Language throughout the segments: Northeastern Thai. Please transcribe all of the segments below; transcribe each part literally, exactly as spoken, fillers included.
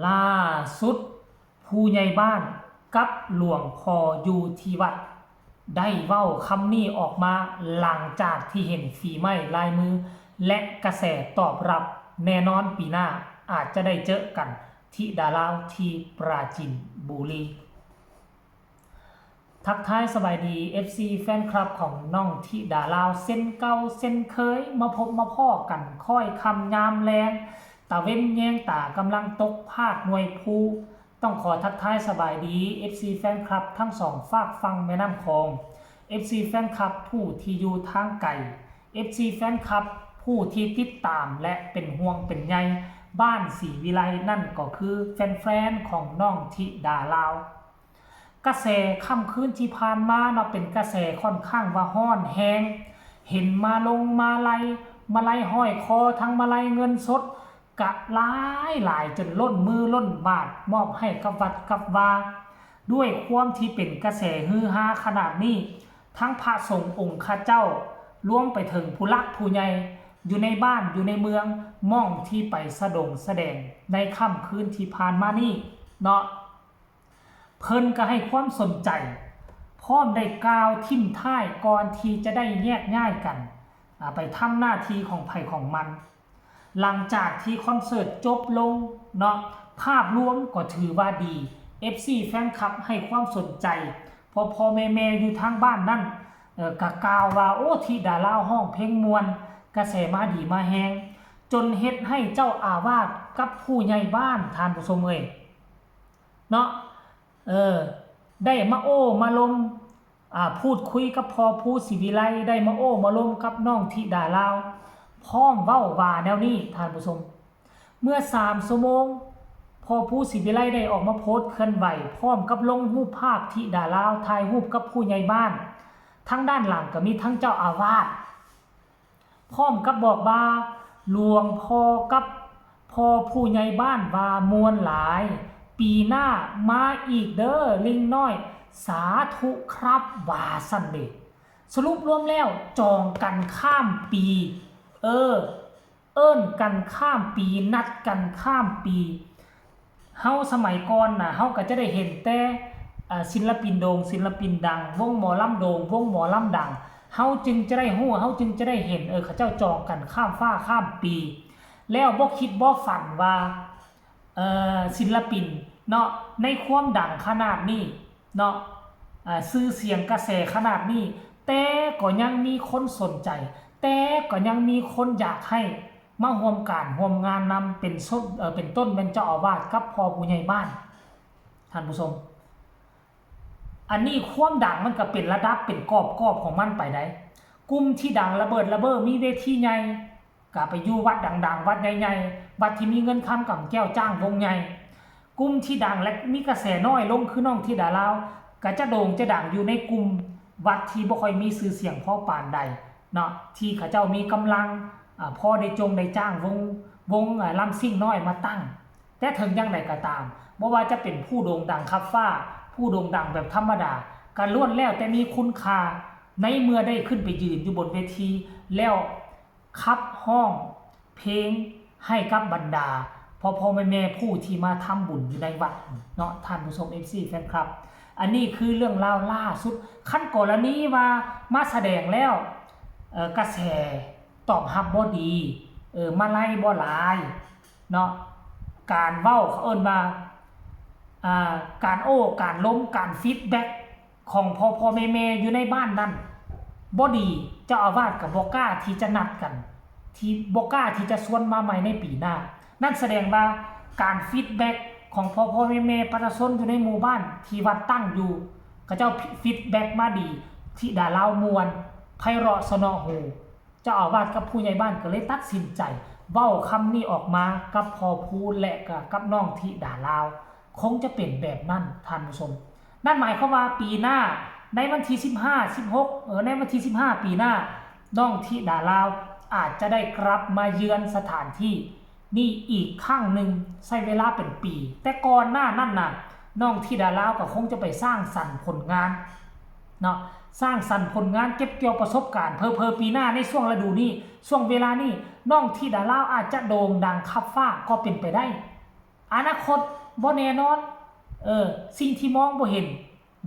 ล่าสุดผู้ใหญ่บ้านกับหลวงพ่ออยู่ที่วัด ได้เว้าคำนี้ออกมาหลังจากที่เห็นฝีไม้ลายมือ และกระแสตอบรับ แน่นอนปีหน้าอาจจะได้เจอกันที่ดาลาวที่ปราจีนบุรี ทักทายสบายดี เอฟซี แฟนคลับของน้องธิดาลาวเช่นเก่าเช่นเคย มาพบมาพ้อกันค่อยค่ำยามแลง ตะเว็นแยงตากำลังตกพาดหน่วยภู ต้องขอทักทายสบายดี เอฟซี แฟนคลับทั้งสองฟากฝั่งแม่น้ำขง เอฟซี แฟนคลับผู้ที่อยู่ทางไกล เอฟซี แฟนคลับผู้ที่ติดตามและเป็นห่วงเป็นใยบ้านศรีวิไล นั่นก็คือแฟนๆของน้องธิดาลาว กระแสค่ำคืนที่ผ่านมาเนาะ เป็นกระแสค่อนข้างว่าฮ้อนแฮง เห็นมาลงมาลัย มาลัยห้อยคอ ทั้งมาลัยเงินสด กะหลายหลายจนล้นมือล้นบาท มอบให้กับวัดกับวา ด้วยความที่เป็นกระแสฮือฮาขนาดนี้ ทั้งพระสงฆ์องค์ข้าเจ้า รวมไปถึงผู้หลักผู้ใหญ่ อยู่ในบ้านอยู่ในเมือง หม่องที่ไปสะดงแสดงในค่ำคืนที่ผ่านมานี้เนาะ เพิ่นก็ให้ความสนใจ พร้อมได้กล่าวทิ้งท้ายก่อนที่จะได้แยกย้ายกัน อ่า ไปทำหน้าที่ของไผของมัน หลังจากที่คอนเสิร์ตจบลงเนาะ ภาพรวมก็ถือว่าดี เอฟซี แฟนคลับให้ความสนใจ พ่อพ่อแม่แม่อยู่ทางบ้านนั่น เอ่อ ก็กล่าวว่า โอ้ ธิดาลาวฮ้องเพลงม่วน กระแสมาดีมาแฮง จนเฮ็ดให้เจ้าอาวาสกับผู้ใหญ่บ้าน ท่านผู้ชมเอ้ย เนาะ เออ ได้มาโอ้มาลม อ่า พูดคุยกับพ่อภูศรีวิไล ได้มาโอ้มาลมกับน้องธิดาลาว พร้อมเว้าว่าแนวนี้ ท่านผู้ชม เมื่อสามชั่วโมง พ่อภูศรีวิไลได้ออกมาโพสต์เคลื่อนไหว พร้อมกับลงรูปภาพธิดาลาว ถ่ายรูปกับผู้ใหญ่บ้าน ทางด้านหลังก็มีทั้งเจ้าอาวาส พร้อมกับบอกว่า หลวงพ่อกับพ่อผู้ใหญ่บ้านว่าม่วนหลาย ปีหน้ามาอีกเด้อลิงน้อย สาธุครับ ว่าซั่นเด้ สรุปรวมแล้วจองกันข้ามปี เออ เอิ้นกันข้ามปี นัดกันข้ามปี เฮาสมัยก่อนน่ะ เฮาก็จะได้เห็นแต่ อ่า ศิลปินโด่ง ศิลปินดัง วงหมอลำโด่ง วงหมอลำดัง เฮาจึงจะได้ฮู้ เฮาจึงจะได้เห็น เออ เขาเจ้าจองกันข้ามฟ้าข้ามปี แล้วบ่คิดบ่ฝันว่า เอ่อ ศิลปินเนาะ ในความดังขนาดนี้เนาะ อ่า ชื่อเสียงกระแสขนาดนี้ แต่ก็ยังมีคนสนใจ แต่ก็ยังมีคนอยากให้มาร่วมการร่วมงานนำ เป็นส้น เอ่อ เป็นต้นแม่นเจ้าอาวาสกับพ่อผู้ใหญ่บ้าน ท่านผู้ชม อันนี้ความดังมันก็เป็นระดับเป็นกอบๆของมันไปได้ กลุ่มที่ดังระเบิดระเบ้อ มีเวทีใหญ่ ก็ไปอยู่วัดดังๆ วัดใหญ่ๆ วัดที่มีเงินคำกำแก้ว จ้างวงใหญ่ กลุ่มที่ดังและมีกระแสน้อยลงคือน้องธิดาลาว ก็จะโด่งจะดังอยู่ในกลุ่มวัดที่บ่ค่อยมีชื่อเสียงพอปานใดเนาะ ที่เขาเจ้ามีกำลัง อ่า พอได้จงได้จ้างวง วง อ่า ลำซิ่งน้อยมาตั้ง แต่ถึงอย่างใดก็ตาม บ่ว่าจะเป็นผู้โด่งดังคับฟ้า ผู้โด่งดังแบบธรรมดา ก็ล้วนแล้วแต่มีคุณค่า ในเมื่อได้ขึ้นไปยืนอยู่บนเวที แล้วขับฮ้องเพลงให้กับบรรดาพ่อพ่อแม่แม่ผู้ที่มาทำบุญอยู่ในวัดเนาะ ท่านผู้ชม เอฟซี แฟนคลับ อันนี้คือเรื่องราวล่าสุด คันกรณีว่ามาแสดงแล้ว เอ่อ กระแสตอบรับบ่ดี เออ มาลัยบ่หลายเนาะ การเว้าเขาเอิ้นว่า อ่า การโอ้ การลม การฟีดแบ็กของพ่อพ่อแม่แม่อยู่ในบ้านนั่นบ่ดี เจ้าอาวาสก็บ่กล้าที่จะนัดกัน ที่บ่กล้าที่จะชวนมาใหม่ในปีหน้า นั่นแสดงว่าการฟีดแบ็กของพ่อพ่อแม่แม่ประชาชนอยู่ในหมู่บ้านที่วัดตั้งอยู่ เขาเจ้าฟีดแบ็กมาดี ธิดาลาวม่วน ไพเราะเสนาะหู เจ้าอาวาสกับผู้ใหญ่บ้านก็เลยตัดสินใจ เว้าคำนี้ออกมากับพ่อภูและก็กับน้องธิดาลาว คงจะเป็นแบบนั้น ท่านผู้ชม นั่นหมายความว่าปีหน้า ในวันที่สิบห้า สิบหก เออ ในวันที่สิบห้า ปีหน้า น้องธิดาลาวอาจจะได้กลับมาเยือนสถานที่นี้อีกครั้งหนึ่ง ใช้เวลาเป็นปี แต่ก่อนหน้านั้นน่ะ น้องธิดาลาวก็คงจะไปสร้างสรรค์ผลงานเนาะ สร้างสรรค์ผลงานเก็บเกี่ยวประสบการณ์ เผลอๆปีหน้าในช่วงฤดูนี้ ช่วงเวลานี้ น้องธิดาลาวอาจจะโด่งดังคับฟ้าก็เป็นไปได้ อนาคตบ่แน่นอน เออ สิ่งที่มองบ่เห็น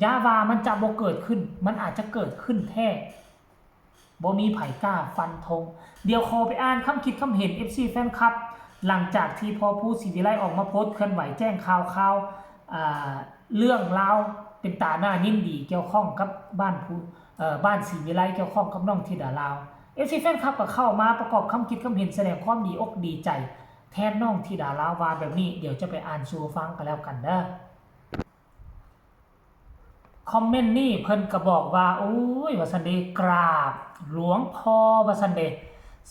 อย่าว่ามันจะบ่เกิดขึ้น มันอาจจะเกิดขึ้นแท้ บ่มีไผกล้าฟันธง เดี๋ยวขอไปอ่านคำคิดคำเห็น เอฟซี แฟนคลับ หลังจากที่พ่อภูศรีวิไลออกมาโพสต์เคลื่อนไหวแจ้งข่าวข่าว อ่า เรื่องราวเป็นตาน่ายินดีเกี่ยวข้องกับบ้านภู เอ่อ บ้านศรีวิไลเกี่ยวข้องกับน้องธิดาลาว เอฟซี แฟนคลับก็เข้ามาประกอบคำคิดคำเห็นแสดงความดีอกดีใจแทนน้องธิดาลาวว่าแบบนี้ เดี๋ยวจะไปอ่านสู่ฟังกันแล้วกันเด้อ คอมเมนต์นี่เพิ่นก็บอกว่า โอ้ย ว่าซั่นเด้ กราบหลวงพ่อ ว่าซั่นเด้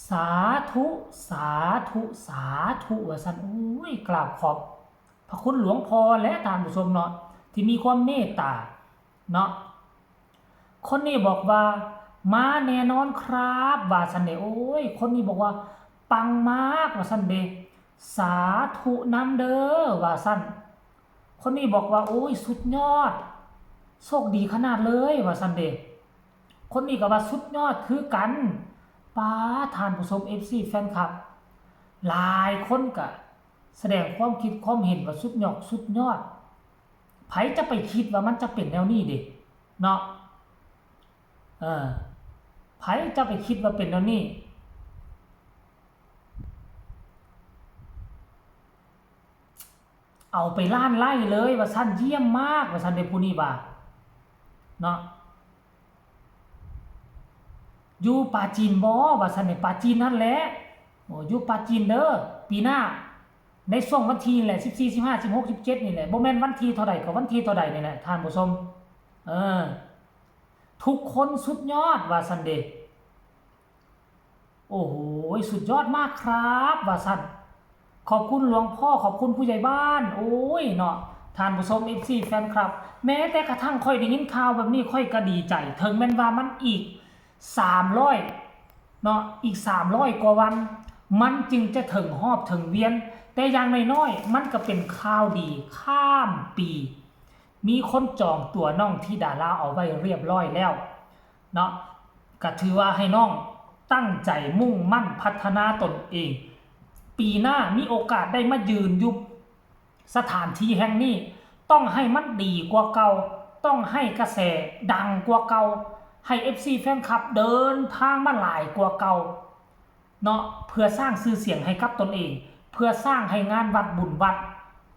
สาธุ สาธุ สาธุ ว่าซั่น โอ้ย กราบขอบพระคุณหลวงพ่อและท่านผู้ชมเนาะ ที่มีความเมตตาเนาะ คนนี้บอกว่า มาแน่นอนครับ ว่าซั่นเด้ โอ้ย คนนี้บอกว่า ปังมาก ว่าซั่นเด้ สาธุนำเด้อ ว่าซั่น คนนี้บอกว่า โอ้ย สุดยอด โชคดีขนาดเลย ว่าซั่นเด้ คนนี้ก็ว่าสุดยอดคือกัน ป๊าด ท่านผู้ชม เอฟซี แฟนคลับ หลายคนก็แสดงความคิดความเห็นว่าสุดยอด สุดยอด ไผจะไปคิดว่ามันจะเป็นแนวนี้เด้ เนาะ เออ ไผจะไปคิดว่าเป็นแนวนี้ เอาไปล้านไล่เลย ว่าซั่น เยี่ยมมาก ว่าซั่นเด้ ผู้นี้ว่า เนาะ อยู่ปราจีนบ่ ว่าซั่นเด้ ปราจีนนั่นแหละ โอ้ อยู่ปราจีนเด้อ ปีหน้า ในช่วงวันที่นี่แหละ สิบสี่ สิบห้า สิบหก สิบเจ็ด นี่แหละ บ่แม่นวันที่เท่าใดก็วันที่เท่าใดนี่แหละ ท่านผู้ชม เออ ทุกคนสุดยอด ว่าซั่นเด้ โอ้โห สุดยอดมากครับ ว่าซั่น ขอบคุณหลวงพ่อ ขอบคุณผู้ใหญ่บ้าน โอ้ยเนาะ ท่านผู้ชม เอฟซี แฟนคลับ แม้แต่กระทั่งข้อยได้ยินข่าวแบบนี้ ข้อยก็ดีใจ ถึงแม้นว่ามันอีก สามร้อย เนาะ อีก สามร้อย กว่าวัน มันจึงจะถึงฮอบถึงเวียน แต่อย่างน้อยๆ มันก็เป็นข่าวดีข้ามปี มีคนจองตั๋วน้องธิดาลาวเอาไว้เรียบร้อยแล้ว เนาะ ก็ถือว่าให้น้องตั้งใจมุ่งมั่นพัฒนาตนเอง ปีหน้ามีโอกาสได้มายืนอยู่สถานที่แห่งนี้ ต้องให้มันดีกว่าเก่า ต้องให้กระแสดังกว่าเก่า ให้ เอฟซี แฟนคลับเดินทางมาหลายกว่าเก่า เนาะ เพื่อสร้างชื่อเสียงให้กับตนเอง เพื่อสร้างให้งานวัดบุญวัด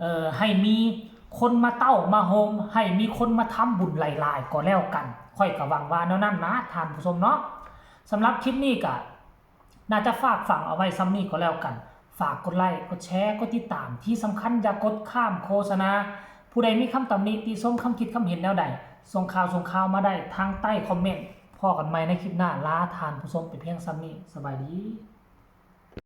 เอ่อ ให้มีคนมาเต้ามาโฮม ให้มีคนมาทำบุญหลายๆ ก็แล้วกัน ข้อยก็หวังว่าแนวนั้นนะ ท่านผู้ชมเนาะ สำหรับคลิปนี้ก็น่าจะฝากฝังเอาไว้ส่ำนี้ก็แล้วกัน ฝากกดไลค์ กดแชร์ กดติดตาม ที่สำคัญอย่ากดข้ามโฆษณา ผู้ใดมีคำตำหนิติชม คำคิดคำเห็นแนวใด ส่งข่าวส่งข่าวมาได้ทางใต้คอมเมนต์ พ้อกันใหม่ในคลิปหน้า ลาท่านผู้ชมไปเพียงส่ำนี้ สบายดี